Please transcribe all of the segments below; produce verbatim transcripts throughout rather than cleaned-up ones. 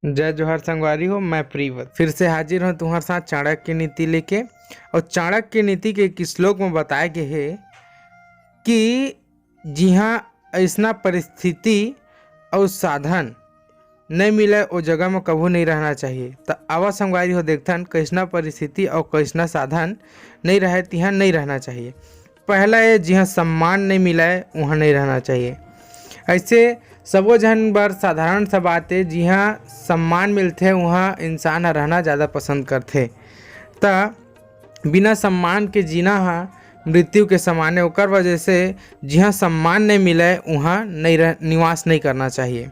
जय जोहार संगवारी हो, मैं प्रीवत फिर से हाजिर हूँ तुम्हारे साथ चाणक्य नीति लेके। और चाणक्य नीति के एक श्लोक में बताया गया है कि जिहाँ ऐसना परिस्थिति और साधन नहीं मिले, ओ जगह में कभू नहीं रहना चाहिए। त आवा संगवारी हो, देखथन कैसना परिस्थिति और कैसना साधन नहीं रहे, तिहाँ नहीं रहना चाहिए। पहला है, जिहाँ सम्मान नहीं मिले, वहाँ नहीं रहना चाहिए। ऐसे सबो झन बर साधारण सा बात है, जिहाँ सम्मान मिलथे, वहाँ इंसान ह रहना ज़्यादा पसंद करथे। त बिना सम्मान के जीना ह मृत्यु के समान है। ओकर वजह से जिहाँ सम्मान नहीं मिले, वहाँ नहीं रह, निवास नहीं करना चाहिए।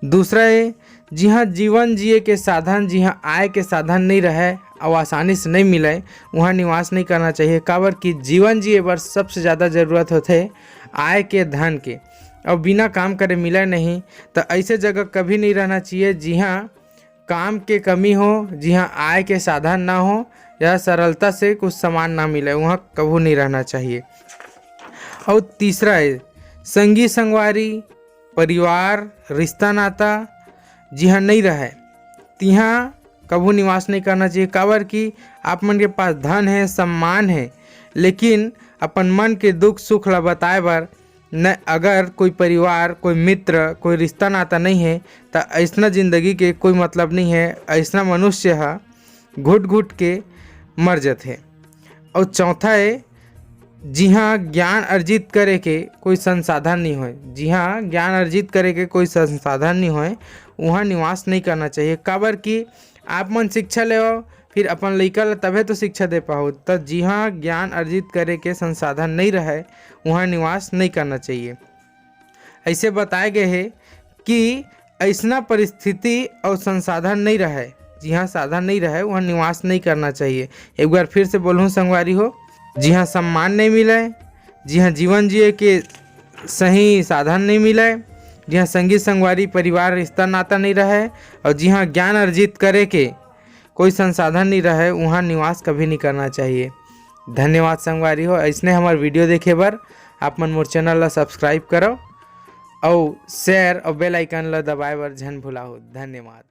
दूसरा है, जिहाँ जीवन जिए के साधन, जिहाँ आय के साधन नहीं रहे, और आसानी से नहीं मिले, वहाँ निवास नहीं करना चाहिए। काबर कि जीवन जिए बर सबसे ज़्यादा ज़रूरत होथे आय के, धन के, और बिना काम करे मिले नहीं। तो ऐसे जगह कभी नहीं रहना चाहिए, जिहाँ काम के कमी हो, जिहाँ आय के साधन ना हो, या सरलता से कुछ सामान ना मिले, वहाँ कभू नहीं रहना चाहिए। और तीसरा है, संगी संगवारी, परिवार, रिश्ता नाता जिहाँ नहीं रहे, तिहाँ कभू निवास नहीं करना चाहिए। काबर कि आप मन के पास धन है, सम्मान है, लेकिन अपन मन के दुख सुख ला बताए बर न, अगर कोई परिवार, कोई मित्र, कोई रिश्ता नाता नहीं है, त ऐसना जिंदगी के कोई मतलब नहीं है। ऐसना मनुष्य ह घुट घुट के मर जथे। और चौथा है, जिहाँ ज्ञान अर्जित करे के कोई संसाधन नहीं होए, जिहाँ ज्ञान अर्जित करे के कोई संसाधन नहीं होए, वहाँ निवास नहीं करना चाहिए। काबर कि आप मन शिक्षा लेवो, फिर अपन लइका ला तभे तो शिक्षा दे पाहू। त जिहाँ ज्ञान अर्जित करे के संसाधन नहीं रहे, वहाँ निवास नहीं करना चाहिए। ऐसे बताए गए है कि ऐसना परिस्थिति और संसाधन नहीं रहे, जिहाँ साधन नहीं रहे, वहाँ निवास नहीं करना चाहिए। एक बार फिर से बोलूँ संगवारी हो, जिहाँ सम्मान नहीं मिले, जिहाँ जीवन जिए के सही साधन नहीं मिले, जिहाँ संगी संगवारी, परिवार, रिश्ता नाता नहीं रहे, और जिहाँ ज्ञान अर्जित करे के कोई संसाधन नहीं रहे, वहाँ निवास कभी नहीं करना चाहिए। धन्यवाद संगवारी हो, ऐसने हमार वीडियो देखे बर आप मन मोर चैनल ला सब्सक्राइब करो, और शेयर और बेल आइकन ला दबाए बर झन भुलाओ। धन्यवाद।